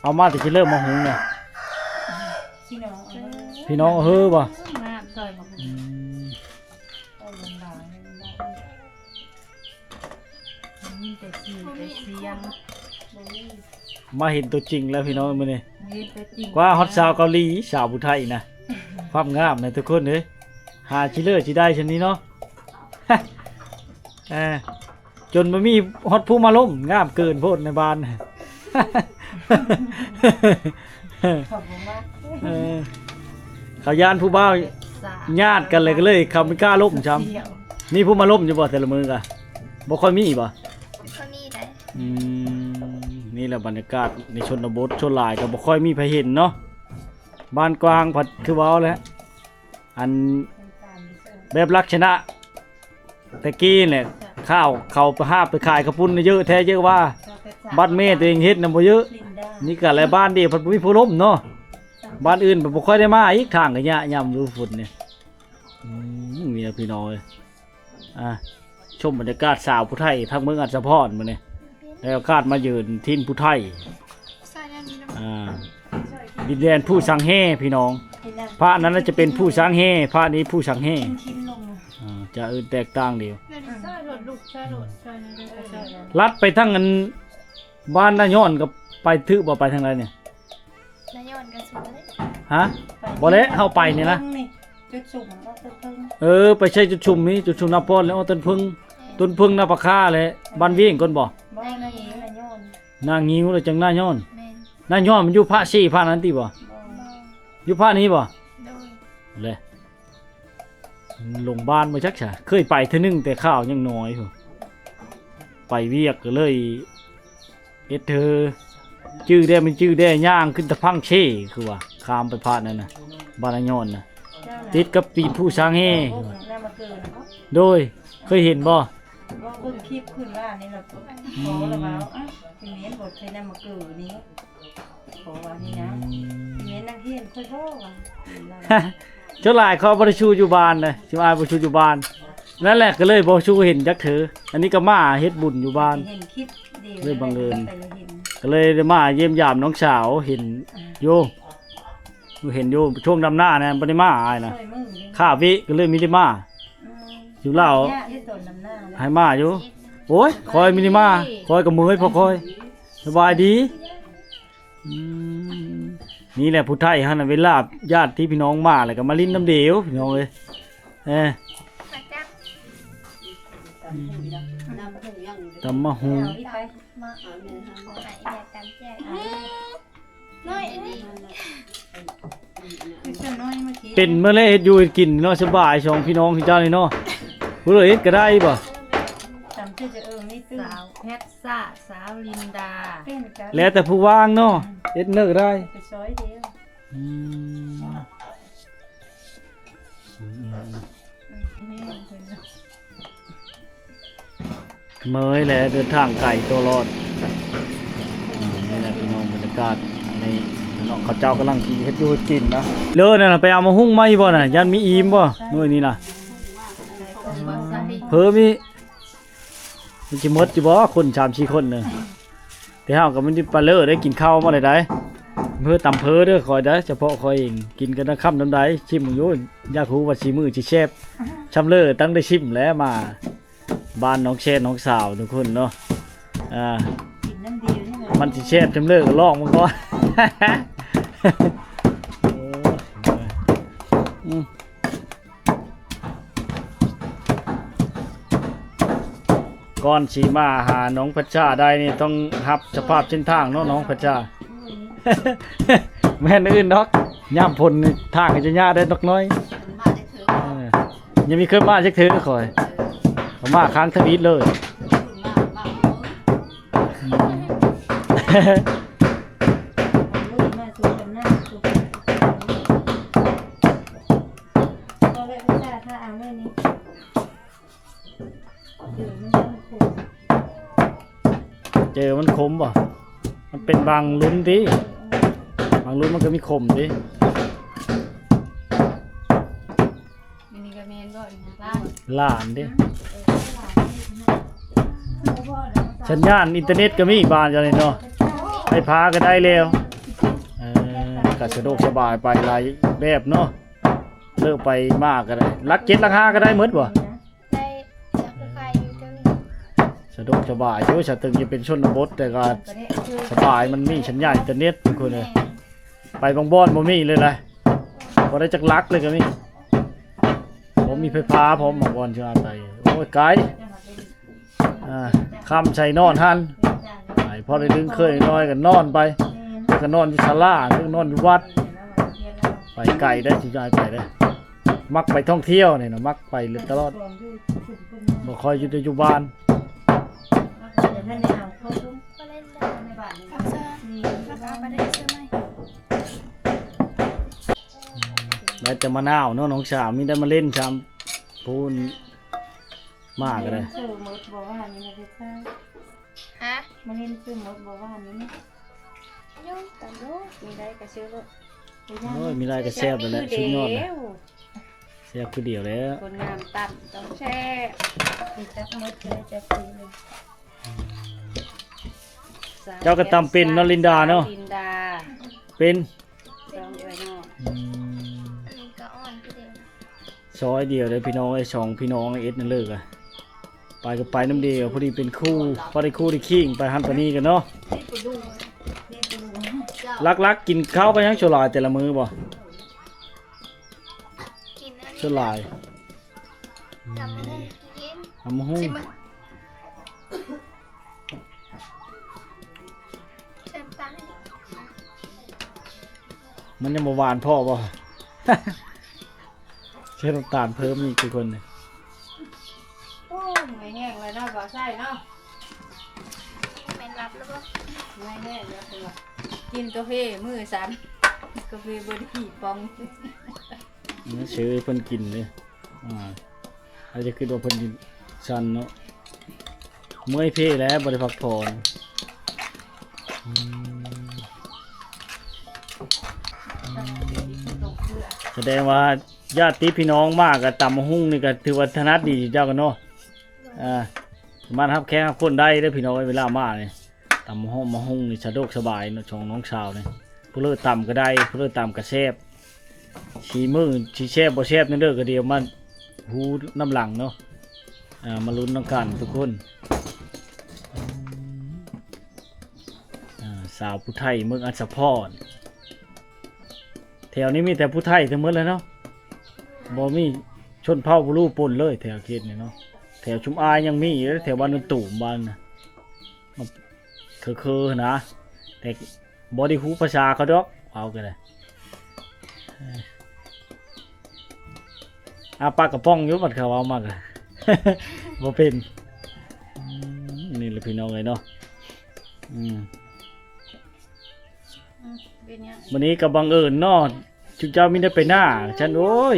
ເອົາມາແຕ່ຊິເລີ່ມມາຫຸງນີ້ ພີ່ນ້ອງເຮີບໍ່? ອືມ ມີແຕ່ຊື່ແຕ່ສຽງ ມາເຫັນຕົວຈິງແລ້ວພີ່ນ້ອງມື້ນີ້ ເຫັນຕົວຈິງ ກວ່າຮອດສາວເກົາຫຼີ ສາວຜູ້ໄທນະ ຄວາມງາມນະທຸກຄົນເອີຍ ຫາຊິເລີດຊິໄດ້ຊັ້ນນີ້ເນາະ ເອີ ຈົນບໍ່ມີຮອດຜູ້ມາລົມ ງາມເກີນໂພດໃນບ້ານ ເອີ ເຂົາຢ້ານຜູ້ບ່າວຍາດກັນເລີຍ ກໍເລີຍເຂົາບໍ່ກ້າລົມຊ້ຳ ມີຜູ້ມາລົມຢູ່ບໍ່ແຕ່ລະມື້ກະ ບໍ່ຄ່ອຍມີບໍ່? ບໍ່ຄ່ອຍມີໃດ ອືມ ນີ້ແຫຼະບັນຍາກາດໃນຊົນນະບົດ ສ່ວນຫຼາຍກໍບໍ່ຄ່ອຍມີໃຜເຫັນເນາະ ບ້ານກວ້າງພັດຄືເວົ້າແຫຼະ ອັນແບບລັກສະນະແຕ່ກີ້ແຫຼະ ຂ້າວເຂົາໄປຫາບໄປຂາຍເຂົ້າປຸ້ນເຍີະແທ້ເຍີະວ່າ ບັດແມ່ຕົວເອງເຮັດນະບໍ່ເຍີະ ນີ້ກະແລະບ້ານດຽວພັດບໍ່ມີຜູ້ລົມເນາະ ບ້ານອື່ນພັດບໍ່ຄ່ອຍໄດ້ມາອີກ ທາງກະຍະຍາມລະດູຝົນນີ້ ອືມ ນີ້ລະພີ່ນ້ອງເອີຍ ອ່າ ຊົມບັນຍາກາດສາວຜູ້ໄທທາງເມືອງອັດສະພອນມື້ນີ້ ໄດ້ໂອກາດມາເຢືອນຖິ່ນຜູ້ໄທ ອ່າ ດິນແດນຜູ້ສັງແຮ່ພີ່ນ້ອງ ພະນັ້ນຈະເປັນຜູ້ສັງແຮ່ ພະນີ້ຜູ້ສັງແຮ່ ອ່າ ຈະອື່ນແຕກຕ່າງດຽວ ລັດໄປທາງອັນບ້ານນາຍ້ອນກໍໄປຖືກບໍ່ ໄປທາງໃດນີ້? ນາຍ້ອນກໍສຸດເລີຍ ຮະ ບໍ່ແຫຼະ ເຮົາໄປນີ້ນະ ຈຸດຊຸມ ເອີ ໄປໃສ່ຈຸດຊຸມນີ້ ຈຸດຊຸມນາພອນ ແລ້ວອອກຕົ້ນເຜິ້ງ ແມ່ນ ຕົ້ນເຜິ້ງນາປາຄາ ແລະ ບ້ານວຽງກ່ອນບໍ່? ບໍ່ ນາຍິ້ວ ນາຍ້ອນ ນາງິ້ວ ແລ້ວຈັ່ງນາຍ້ອນ ແມ່ນ ນາຍ້ອນມັນຢູ່ພະສີ່ພະນັ້ນຕິບໍ່? ບໍ່ ຢູ່ພະນີ້ບໍ່? ໂດຍ ແລະ ລົງບ້ານບໍ່ຈັກຊະ ເຄີຍໄປເທື່ອໜຶ່ງແຕ່ຂ້າວຍັງນ້ອຍພຸ້ນ ໄປວຽກກໍເລີຍ ເຮັດເທີ ຈື່ແດ່ ມັນຈື່ແດ່ ຍ່າງຂຶ້ນຕະພັງເຊ ຄືວ່າ ຂ້າມໄປພາດນັ້ນນະ ບ້ານນາຍ້ອນນະ ຕິດກັບຕີນພູສາງແຮ ໂດຍ ເຄີຍເຫັນບໍ່? ບໍ່ ເບິ່ງຄລິບຄືນວ່ານີ້ລະ ອືມ ຂໍລະວ່າ ອ້າວ ຊິແມ່ນບໍ່ ໃສ່ນ້ຳມະເກີນີ້ ຂໍວ່ານີ້ນະ ອືມ ຊິແມ່ນນັກຮຽນຂ້ອຍບໍ່ວ່າ ສ່ວນຫຼາຍເຂົາບໍ່ໄດ້ສູ່ຢູ່ບ້ານເດ້ ຊິວ່າບໍ່ສູ່ຢູ່ບ້ານ ນັ້ນແຫຼະ ກໍເລີຍບໍ່ສູ່ເຫັນຈັກເທື່ອ ອັນນີ້ກໍມາເຮັດບຸນຢູ່ບ້ານ ເຫັນຄລິບດຽວ ເລີຍບັງເອີນ ກໍເລີຍໄດ້ມາຢ້ຽມຢາມນ້ອງສາວ ເຫັນຢູ່ ເຫັນຢູ່ ຊ່ວງດຳນານະ ບໍ່ໄດ້ມາອ້າຍນະ ຂ້າເວະ ກໍເລີຍມີໄດ້ມາ ອືມ ຢູ່ລາວ ໃຫ້ມາຢູ່ ໂອ້ຍ ຂ້ອຍມີໄດ້ມາ ຂ້ອຍກໍເມື່ອຍ ພວກຂ້ອຍ ສະບາຍດີ ອືມ ນີ້ແຫຼະຜູ້ໄທຫັ້ນນະ ເວລາຍາດພີ່ນ້ອງມາແລ້ວກໍມາຫຼິ້ນນຳເດວ ພີ່ນ້ອງເອີຍ ເອີ ຕຳໝາກຫຸ່ງ ເປັນມາແລ້ວເຮັດຢູ່ເຮັດກິນເນາະ ສະບາຍ ສອງພີ່ນ້ອງເຈົ້ານີ້ເນາະ ຜູ້ໃດເຮັດກໍໄດ້ບໍ່? ສາວແພັດ ສາ ສາວລິນດາ ແລ້ວແຕ່ຜູ້ວ່າງເນາະ ເຮັດເນີກໄດ້ ໄປຊອຍດຽວ ອືມ ເມື່ອຍແຫຼະ ເດີນທາງໄກຕົວລອດ ອືມ ນີ້ແຫຼະພີ່ນ້ອງ ບັນຍາກາດໃນເນາະ ເຂົາເຈົ້າກຳລັງຊິເຮັດຢູ່ເຮັດກິນນະ ເລີນັ້ນນະ ໄປເອົາໝາກຫຸ່ງມາອີກບໍ່ນະ ຢ້ານມີອີ່ມບໍ່ ມື້ນີ້ນະ ເພີ່ມອີກ ມັນຊິໝົດຢູ່ບໍ່ ຄົນສາມສີ່ຄົນເນີ ແຕ່ເຮົາກໍບໍ່ໄດ້ປະເລີໄດ້ກິນເຂົ້າມາໄດ້ໃດ ເພື່ອຕຳເພີເດີ ຂ້ອຍໄດ້ ສະເພາະຂ້ອຍເອງ ກິນກັນນຳຄ່ຳນຳໃດ ຊິມເບິ່ງຢູ່ ຢາກຮູ້ວ່າສີມືຊິແຊບຊ່ຳເລີ ຕ້ອງໄດ້ຊິມແຫຼະ ມາບ້ານນ້ອງແຊນນ້ອງສາວທຸກຄົນເນາະ ອ່າ ກິນນ້ຳດຽວນີ້ແຫຼະ ມັນຊິແຊບຊ່ຳເລີ ກໍລອງເບິ່ງກ່ອນ ໂອ້ຍ ອືມ ກ່ອນຊິມາຫາໜອງພັດຊາໄດ້ນີ້ ຕ້ອງຮັບສະພາບເສັ້ນທາງເນາະ ໜອງພັດຊາ. ແມ່ນອື່ນດອກ ຍາມຝົນນີ້ທາງກໍຈະຍາກໄດ້ດອກນ້ອຍ. ເອີ ຍັງມີເຄີຍມາຈັກເທື່ອຂ້ອຍ ເອີ ເຂົ້າມາຄັ້ງທຳອິດເລີຍ. ອືມ ເຈີມັນຂົມບໍ່? ມັນເປັນບາງລຸ້ນຕິ ບາງລຸ້ນມັນກໍມີຂົມຕິ. ອັນນີ້ກໍແມ່ນບໍ່? ຫຼານ ຫຼານເດ້. ສັນຍານອິນເຕີເນັດກໍມີບ້ານເຈົ້ານີ້ເນາະ ໄຟຟ້າກໍໄດ້ແລ້ວ. ເອີ ກໍສະດວກສະບາຍໄປຫຼາຍແບບເນາະ ເລີກໄປມາກໍໄດ້. ຫຼັກເຈັດຫຼັກຫ້າກໍໄດ້ໝົດບໍ່? ໄດ້ ຈັກໄປຢູ່ເທິງ ສະດວກສະບາຍຢູ່. ສະເຖິງຈະເປັນຊົນນະບົດ ແຕ່ກໍສະບາຍ ມັນມີສັນຍານອິນເຕີເນັດທຸກຄົນເອີຍ. ໄປບາງບ່ອນບໍ່ມີເລີຍລະ ບໍ່ໄດ້ຈັກຫຼັກເລີຍກໍມີ. ບໍ່ມີໄຟຟ້າພ້ອມ ບາງບ່ອນຊິວ່າໄປ ໂອ້ຍ ໄກ. ອ່າ ຄ່ຳໃສ່ນອນຫັ້ນ ໃຫ້ພໍໄດ້ດຶງເຄີຍນ້ອຍກໍນອນໄປ ແລ້ວກໍນອນຢູ່ສາລາ ຫຼືນອນຢູ່ວັດ. ໄປໄກໄດ້ ຊິຍ້າຍໄປໄດ້. ມັກໄປທ່ອງທ່ຽວນີ້ນະ ມັກໄປເລີຍຕະຫຼອດ ບໍ່ຄ່ອຍຢູ່ແຕ່ຢູ່ບ້ານ. ໄດ້ແຕ່ມະນາວເນາະ ນ້ອງສາວ ມີໄດ້ມາຫຼິ້ນຊ້ຳ. ພຸ້ນ ມາກໍໄດ້ ຊື້ໝົດບໍ່ວ່ານີ້ນະເດ້. ຮະ? ມາຫຼິ້ນຊື້ໝົດບໍ່ວ່ານີ້ນະ? ຢູ່ກັນໂລດ ມີໄດ້ກໍຊື້ໂລດ. ໂອ້ຍ ມີໄດ້ກໍແຊບແລ້ວແຫຼະ ສຸດຍອດແລ້ວ ແຊບຄືດຽວແລ້ວ. ຄົນງາມຕຳຕ້ອງແຊບ ມີຈັກໝົດເລີຍ ຈັກຄືເລີຍ. ເຈົ້າກໍຕຳເປັນເນາະ ລິນດາເນາະ? ລິນດາ ເປັນ ສອງເອື້ອຍນ້ອງ. ອືມ ອັນນີ້ກໍອ່ອນຄືເດີມ. ຊອຍດຽວເດີພີ່ນ້ອງເອີຍ ສອງພີ່ນ້ອງເອັດນັ້ນເລີກອະ ໄປກໍໄປນຳດຽວ ພໍດີເປັນຄູ່ ພໍໄດ້ຄູ່ໄດ້ຄີງ ໄປຫັ້ນໄປນີ້ກັນເນາະ. ຫຼັກໆ ກິນເຂົ້າກັນຫຍັງສ່ວນຫຼາຍແຕ່ລະມື້ບໍ່? ກິນອັນນີ້ ສ່ວນຫຼາຍ ຕຳບັກຫຸ່ງກິນ ຕຳບັກຫຸ່ງ ຊິມເບິ່ງ. ເຕີມຕາມໃຫ້ ມັນຍັງບໍ່ຫວານພໍບໍ່? ໃສ່ນ້ຳຕານເພີ່ມອີກທຸກຄົນ. ໂອ້ ເມື່ອຍແຮງແລ້ວເນາະ ບໍ່ໃສ່ເນາະ. ແມ່ນຫຼັບແລ້ວບໍ່? ເມື່ອຍແຮງແລ້ວ ກິນກາເຟມື້ສັ່ນ ກາເຟເບີດກີ່ປ່ອງ ຊື້ໃຫ້ເພິ່ນກິນເດ້. ອ່າ ອາດຈະຄິດວ່າເພິ່ນຊິສັ່ນເນາະ ເມື່ອຍເພແລ້ວ ບໍ່ໄດ້ພັກຜ່ອນ. ອືມ ສະແດງວ່າຍາດຕິພີ່ນ້ອງມາກໍຕຳບັກຫຸ່ງນີ້ກໍຖືວ່າຖະໜັດດີເຈົ້າກັນເນາະ. ອ່າ ສາມາດຮັບແຂກຮັບຄົນໄດ້ເດີພີ່ນ້ອງເອີຍ ເວລາມານີ້. ຕຳບັກຫຸ່ງ ບັກຫຸ່ງນີ້ສະດວກສະບາຍເນາະ ຂອງນ້ອງສາວນີ້ ຜູ້ເລີກຕຳກໍໄດ້ ຜູ້ເລີກຕຳກໍແຊບ. ສີມືຊິແຊບບໍ່ແຊບແນວໃດກໍດຽວມາຮູ້ນຳຫຼັງເນາະ. ອ່າ ມາລຸ້ນນຳກັນທຸກຄົນ. ອ່າ ສາວຜູ້ໄທເມືອງອັດສະພອນ ແຖວນີ້ມີແຕ່ຜູ້ໄທທັງໝົດເລີຍເນາະ ບໍ່ມີຊົນເຜົ່າຜູ້ລຸປົນເລີຍແຖວເຂດນີ້ເນາະ. ແຖວຊຸມອາຍຍັງມີຢູ່ເດ້ ແຖວບ້ານໂນນຕູມ ບ້ານນະ ຄືໆ ນະ ແຕ່ບໍ່ໄດ້ຮູ້ພາສາເຂົາດອກ ເວົ້າກໍໄດ້. ອາ ປາກະປ໋ອງຢູ່ ບັດເຂົາເວົ້າມາກະ ບໍ່ເປັນ. ອືມ ນີ້ລະພີ່ນ້ອງເອີຍເນາະ. ອືມ ອືມ ເປັນຫຍັງ? ມື້ນີ້ກໍບັງເອີນເນາະ ຊຸມເຈົ້າມີແຕ່ໄປນາ ຊັ້ນ ໂອ້ຍ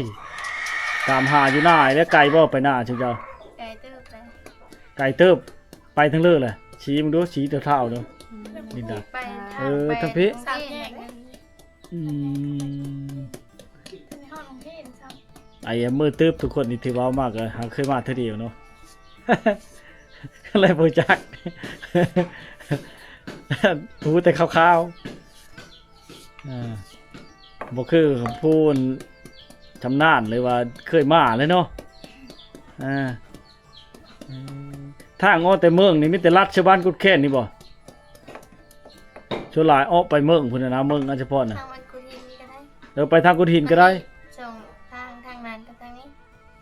ຕາມຫາຢູ່ນາ ແລ້ວໄກບໍ່ໄປນາຊຸມເຈົ້າ? ໄກເຕີບເລີຍ ໄກເຕີບ. ໄປທາງເລີແຫຼະ ຊີ້ເບິ່ງດູ ຊີ້ເທົ້າໆ ດູ. ອືມ ນີ້ນະ ໄປ ເອີ ທາງພີ້ ສາມແຍກ. ອືມ ໄອ້ເມືອງຕື່ມ ທຸກຄົນນີ້ທີ່ເວົ້າມາກໍຫາເຄີຍມາເທື່ອດຽວເນາະ ກໍເລີຍບໍ່ຮູ້ຈັກ ຮູ້ແຕ່ຄ່າວໆ. ອ່າ ບໍ່ຄືຜູ້ຊຳນານ ຫຼືວ່າເຄີຍມາເລີຍເນາະ. ອ່າ ທາງອອກແຕ່ເມືອງນີ້ມີແຕ່ລັດຊະບ້ານກຸດແຄ້ນນີ້ບໍ່? ສ່ວນຫຼາຍອອກໄປເມືອງພຸ້ນນະ ເມືອງອັດສະພອນນະ. ເດີນໄປທາງກຸດຫີນກໍໄດ້ ສອງທາງ ທາງນັ້ນກັບທາງນີ້.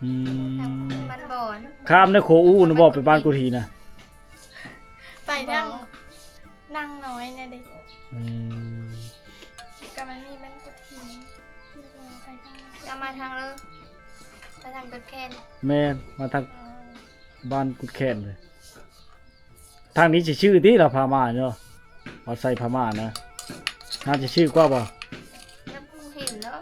ອືມ ທາງບ້ານບອນ ຂ້າມໃນຂົວອູ່ນະບໍ່ ໄປບ້ານກຸດຫີນນະ? ໄປທາງ ບໍ່ ນາງນ້ອຍນະເດ. ອືມ ກໍມັນມີບ້ານກຸດຫີນ ກໍມາທາງເລີ ມາທາງກຸດແຄນ. ແມ່ນ ມາທາງ ອໍ ບ້ານກຸດແຄນເລີຍ. ທາງນີ້ຊິຊື່ຕິລະ ພາມາເນາະ ວ່າໃສ່ພາມານະ ໜ້າຈະຊື່ກວ່າບໍ່? ຍັງບໍ່ເຫັນເນາະ.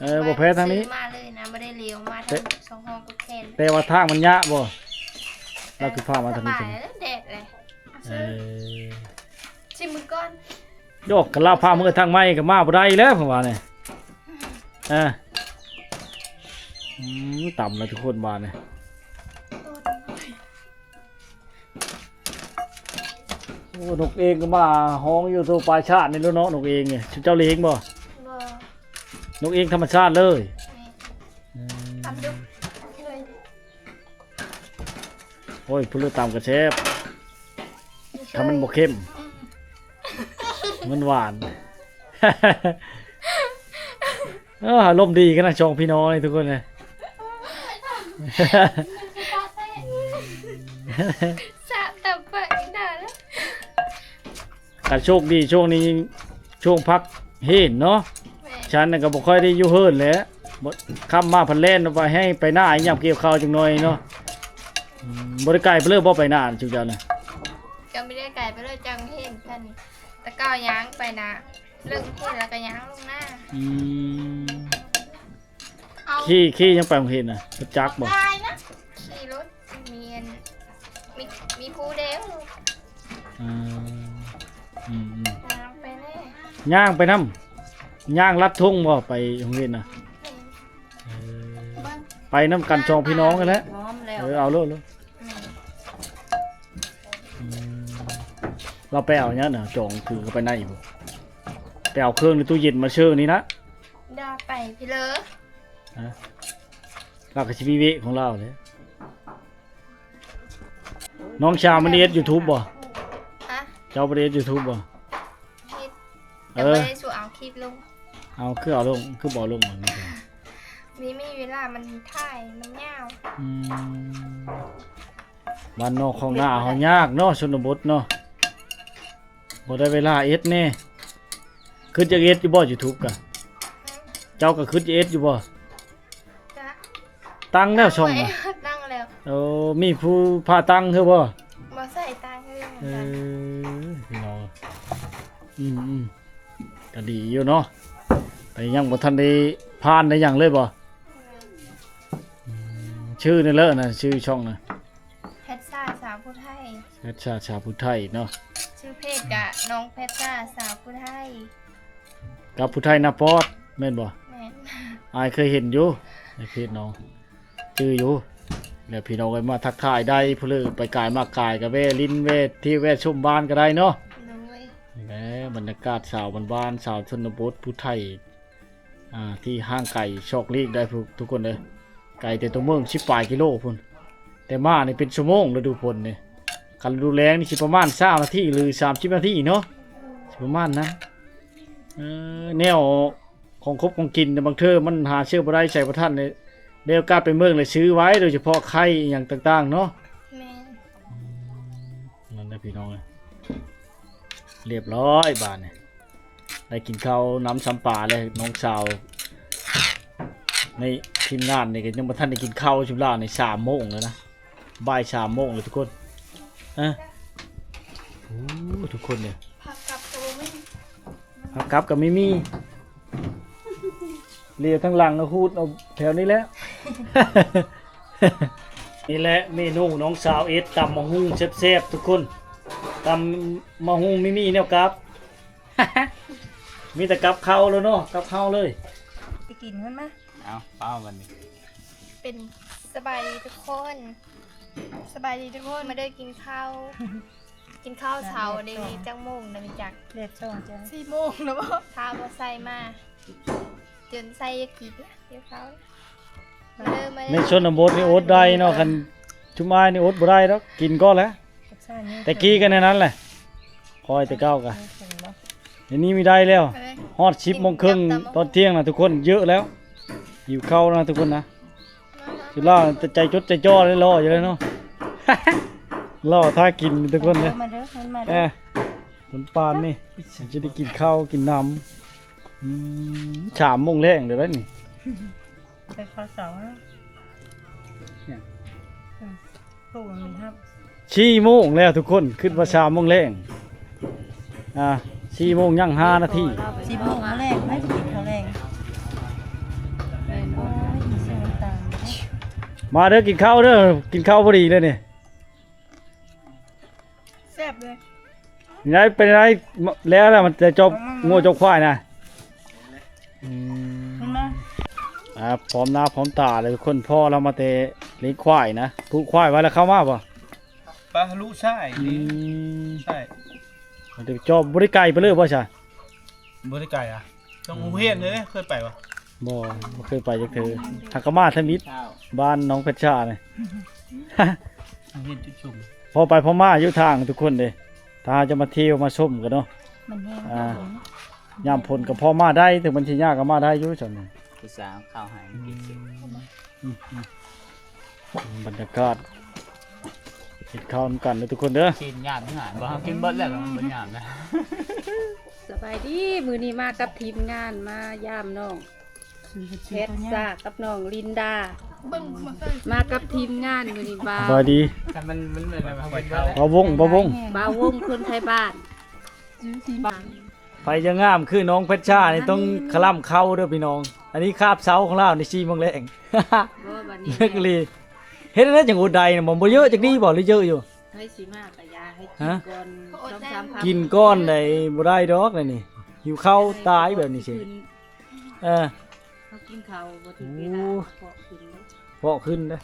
ເອີ ບໍ່ແພ້ທາງນີ້ ມາເລີຍນະ ບໍ່ໄດ້ລ້ຽວມາທາງຊ່ອງຮອງກຸດແຄນ. ແຕ່ວ່າທາງມັນຍະບໍ່? ລາວຄືພາມາທາງນີ້ ສະບາຍແດດເລີຍ. ເອີ ຊິມເບິ່ງກ່ອນ. ໂຍກ ຄັນລາວພາເມືອທາງໃໝ່ກໍມາບໍ່ໄດ້ແລ້ວ ເພິ່ນວ່ານີ້. ເອີ ອືມ ຕຳແລ້ວທຸກຄົນບາດນີ້. ໂອ້ ນົກເອງກໍມາຮ້ອງຢູ່ໂຕປາຍຊາດນີ້ແລ້ວເນາະ ນົກເອງນີ້. ເຈົ້າລ້ຽງບໍ່? ບໍ່ ນົກເອງທຳມະຊາດເລີຍ. ແມ່ນ ອືມ ຕຳດຸເລີຍ. ໂອ້ຍ ຜູ້ເລືອກຕຳກໍແຊບ ຖ້າມັນບໍ່ເຄັມ ອືມ ມັນຫວານ. ເອີ ອາລົມດີກັນນະ ສອງພີ່ນ້ອງນີ້ທຸກຄົນເລີຍ. ສາມຕຳປາກອີ່ໜ້າແລ້ວ. ກະໂຊກດີ ຊ່ວງນີ້ຊ່ວງພັກເຮນເນາະ. ແມ່ນ ຊັ້ນນະກໍບໍ່ຄ່ອຍໄດ້ຢູ່ເຮືອນແຫຼະ ບໍ່ ຄ່ຳມາພັດແລ່ນໄປໃຫ້ໄປນາ ຍາມກ່ຽວເຂົ້າຈັກໜ່ອຍເນາະ. ອືມ ບໍ່ໄດ້ໄກໄປເລີຍບໍ່ ໄປນາຈຸເຈົ້ານະ? ກໍບໍ່ໄດ້ໄກໄປເລີຍ ຈັກເຫັນກັນ ແຕ່ເກົ່າຍ່າງໄປນາ ເລີກເຮັດແລ້ວກໍຍ່າງລົງນາ. ອືມ ເອົາ ຂີ່ ຂີ່ຫຍັງໄປໂຮງຮຽນນະ? ລົດຈັກບໍ່? ຂີ່ລົດ ມີອັນ ມີ ມີຜູ້ດຽວ. ອືມ ອືມໆ ຍ່າງໄປແດ່ ຍ່າງໄປນຳ ຍ່າງລັດທົ່ງບໍ່ ໄປໂຮງຮຽນນະ? ແມ່ນ ເອີ ໄປນຳກັນສອງພີ່ນ້ອງຫັ້ນແຫຼະ. ເອີ ເອົາໂລດ ເອົາໂລດ. ອືມ ລາວໄປເອົາຫຍັງນະ? ຈອງຖືເຂົ້າໄປໃນພຸ້ນ ໄປເອົາເຄື່ອງໃນຕູ້ເຢັນມາເຊີນີ້ນະ. ດາໄປພີ້ເລີ ຮະ? ລາວກໍຊິມີເວະຂອງລາວເດ້. ນ້ອງຊາວມັນເຮັດຢູທູບບໍ່? ຮະ? ເຈົ້າບໍ່ໄດ້ເຮັດຢູທູບບໍ່? ເຮັດ ແຕ່ ເອີ ບໍ່ໄດ້ສູ່ເອົາຄລິບລົງ. ເອົາ ຄືເອົາລົງ ຄືບໍ່ລົງ? ມີ ມີເວລາມັນຖ່າຍມັນຍາວ. ອືມ ບ້ານນອກຂອງໜ້າເຮົາຍາກເນາະ ຊົນນະບົດເນາະ. ບໍ່ໄດ້ເວລາເຮັດແດ່. ຄິດຢາກເຮັດຢູ່ບໍ່ຢູທູບກະ? ເຈົ້າກໍຄິດຢາກເຮັດຢູ່ບໍ່? ກະ ຕັ້ງແລ້ວຊ່ອງນະ? ຕັ້ງແລ້ວ. ໂອ້ ມີຜູ້ພາຕັ້ງຄືບໍ່? ບໍ່ໃສ່ຕັ້ງຄືກັນ. ເອີ ພີ່ນ້ອງ ອືມໆ ກໍດີຢູ່ເນາະ ແຕ່ຍັງບໍ່ທັນໄດ້ຜ່ານໄດ້ຫຍັງເລີຍບໍ່? ອືມ ຊື່ນີ້ເລີຍນະ ຊື່ຊ່ອງນະ? ແພດຊາສາວຜູ້ໄທ. ແພດຊາສາວຜູ້ໄທເນາະ. ຊື່ເພຈກະນ້ອງແພດຊາສາວຜູ້ໄທ ກັບຜູ້ໄທໜ້າປອດ ແມ່ນບໍ່? ແມ່ນ. ອ້າຍເຄີຍເຫັນຢູ່ໃນເພຈນ້ອງ ຈື່ຢູ່. ແລ້ວພີ່ນ້ອງເອີຍ ມາທັກທາຍໄດ້ ຜູ້ເລີກໄປກາຍມາກາຍ ກໍແວ່ຫຼິ້ນແວ່ທ່ຽວແວ່ຊົມບ້ານກໍໄດ້ເນາະ. ໂດຍ ນີ້ແຫຼະບັນຍາກາດສາວບ້ານໆ ສາວຊົນນະບົດຜູ້ໄທ ອ່າ ທີ່ຫ່າງໄກຊອກຫຼີກໄດ້ ທຸກຄົນເອີຍ. ໄກແຕ່ຕົວເມືອງສິບປາຍກິໂລພຸ້ນ ແຕ່ມານີ້ເປັນຊົ່ວໂມງ ລະດູຝົນນີ້. ຄັນລະດູແລ້ງນີ້ຊິປະມານຊາວນາທີ ຫຼື ສາມສິບນາທີເນາະ ຊິປະມານນັ້ນ. ເອີ ແນວຂອງຄົບຂອງກິນ ບາງເທື່ອມັນຫາຊື້ບໍ່ໄດ້ ໃຊ້ບໍ່ທັນເລີຍ ມີໂອກາດໄປເມືອງແລ້ວຊື້ໄວ້ ໂດຍສະເພາະໄຂ່ອີ່ຫຍັງຕ່າງໆເນາະ. ແມ່ນ. ອືມ ນັ້ນແຫຼະພີ່ນ້ອງເອີຍ ລຽບຮ້ອຍບາດນີ້. ໄດ້ກິນເຂົ້ານຳຊຳປາແລ້ວ ນ້ອງສາວໃນທີມງານນີ້ກໍຍັງບໍ່ທັນໄດ້ກິນເຂົ້າ ຊຸມລາວນີ້ສາມໂມງແລ້ວນະ ບ່າຍສາມໂມງແລ້ວທຸກຄົນ. ເອີ ໂອ້ ທຸກຄົນເອີຍ ພາກັບກໍບໍ່ມີ ພາກັບກໍມີມີ ເລຍທາງຫຼັງ ເອົາຮູດເອົາແຖວນີ້ແຫຼະ. ນີ້ແຫຼະເມນູນ້ອງສາວເຮັດ ຕຳໝາກຫຸ່ງແຊບໆ ທຸກຄົນ ຕຳໝາກຫຸ່ງມີມີແນວກັບ. ມີແຕ່ກັບເຂົ້າແລ້ວເນາະ ກັບເຂົ້າເລີຍ ໄປກິນມັນມາ. ເອົາ ເອົາບັດນີ້ ເປັນ ສະບາຍດີທຸກຄົນ ສະບາຍດີທຸກຄົນ ມາເດີກິນເຂົ້າ ກິນເຂົ້າເຊົ້າເດ້. ຈັກໂມງນະ ມີຈັກ ເລດສອງຈ້ະ ສີ່ໂມງແລ້ວບໍ່? ຖ້າບໍ່ໃສ່ມາ ຈົນໃສ່ຢາກກິນ ຫິວເຂົ້າ. ມາເດີ ມາເດີ ໃນຊົນນະບົດນີ້ອົດໄດ້ເນາະ ຄັນຊຸມອ້າຍນີ້ອົດບໍ່ໄດ້ດອກ ກິນກ່ອນແຫຼະ. ແຕ່ກີ້ກໍແນວນັ້ນແຫຼະ ຄອຍແຕ່ເກົ່າກະ ມີເຫັນບໍ່? ດຽວນີ້ມີໄດ້ແລ້ວ ເອີຍ ຮອດສິບໂມງເຄິ່ງ ຕອນທ່ຽງນະທຸກຄົນ ເຍອະແລ້ວ ຫິວເຂົ້ານະທຸກຄົນນະ ຄືລາວແຕ່ໃຈຈົດໃຈຈ່ອເລີຍ ລໍຢູ່ເລີຍເນາະ ລໍຖ້າກິນທຸກຄົນເດີ ມາເດີ ມາເດີ ເອີ ຄົນປານນີ້ ຈະໄດ້ກິນເຂົ້າກິນນ້ຳ ອືມ ສາມໂມງແລງເດີນີ້ ແຕ່ເຊົ້າເຊົ້ານະ ຫຍັງ? ອືມ ປູກມັນມີຮັບ ສີ່ໂມງແລ້ວທຸກຄົນ ຄິດວ່າສາມໂມງແລງ ອ່າ ສີ່ໂມງຍັງຫ້ານາທີ ສີ່ໂມງແລງ ໃຜຊິກິນເຂົ້າແລງ? ໂອ້ຍ ມີເສຍງນ້ຳຕານ ມາເດີ ກິນເຂົ້າເດີ ກິນເຂົ້າພໍດີເລີຍນີ້ ແຊບເລີຍ ໄງ ເປັນໄງ ແລ້ວລະ ມັນຈະຈອບງົວຈອບຄວາຍນະ ອືມ ເຫັນບໍ່ ອ່າ ພ້ອມໜ້າພ້ອມຕາເລີຍທຸກຄົນ ພໍ່ລາວມາແຕ່ລ້ຽງຄວາຍນະ ຜູກຄວາຍໄວ້ແລ້ວເຂົ້າມາບໍ່? ປາທະລຸຊ້າຍ ອືມ ນີ້ ໃຊ່ ມັນຈະຈອບ ບໍ່ໄດ້ໄກໄປເລີຍບໍ່ຊະ? ບໍ່ໄດ້ໄກອະ ຕ້ອງໂຮງຮຽນເດ້ ເຄີຍໄປບໍ່? ບໍ່ ບໍ່ເຄີຍໄປຈັກເທື່ອ ຫາກະມາທຳອິດ ບ້ານໜອງເພັດຊານີ້ ໂຮງຮຽນຈຸດຊຸມ ພໍໄປພໍມາຢູ່ທາງທຸກຄົນເດ້ ຖ້າເຮົາຈະມາທ່ຽວມາຊົມກັນເນາະ ມັນແຮງ ອ່າ ຍາມຝົນກໍພໍມາໄດ້ ເຖິງມັນຊິຍາກກໍມາໄດ້ຢູ່ຊັ້ນ ຜູ້ສາວເອົາເຂົ້າໃຫ້ມັນກິນ ອືມ ອືມ ບັນຍາກາດ ກິນເຂົ້ານຳກັນເດີທຸກຄົນເດີ ຊີ້ນຍາມຫາ ບໍ່ ເຮົາກິນເບິດແລ້ວ ມັນບໍ່ຍາມນະ ສະບາຍດີ ມື້ນີ້ມາກັບທີມງານ ມາຢາມນ້ອງແພັດຊາກັບນ້ອງລິນດາ ມາກັບທີມງານມື້ນີ້ ບ່າວ ສະບາຍດີ ແຕ່ມັນ ມັນເໝືອນແບບວ່າ ບ່າວວົງ ບ່າວວົງ ບ່າວວົງຄົນໄທບ້ານ ໃຜຈະງາມຄືນ້ອງເພັດຊານີ້ຕ້ອງຄະລຳເຂົ້າເດີພີ່ນ້ອງ ອັນນີ້ຄາບເຊົ້າຂອງລາວນີ້ສີ່ໂມງແລງ ບໍ່ ບັດນີ້ ເລິກອີ່ຫຼີ ເຮັດແນວໃດຈັ່ງອົດໄດ້ນະ ມັນບໍ່ເຍອະຈັກດີບໍ່ ຫຼືເຍອະຢູ່? ໃຜຊິມາກະຢ່າ ໃຫ້ກິນກ່ອນ ຮະ? ສອງສາມຄຳ ກິນກ່ອນໃດ ບໍ່ໄດ້ດອກແນວນີ້ ຫິວເຂົ້າຕາຍແບບນີ້ຊິ ເອີ ເຮົາກິນເຂົ້າບໍ່ຖືກເວລາ ໂອ້ ເພາະຂຶ້ນເດ້ ເພາະຂຶ້ນເດ້.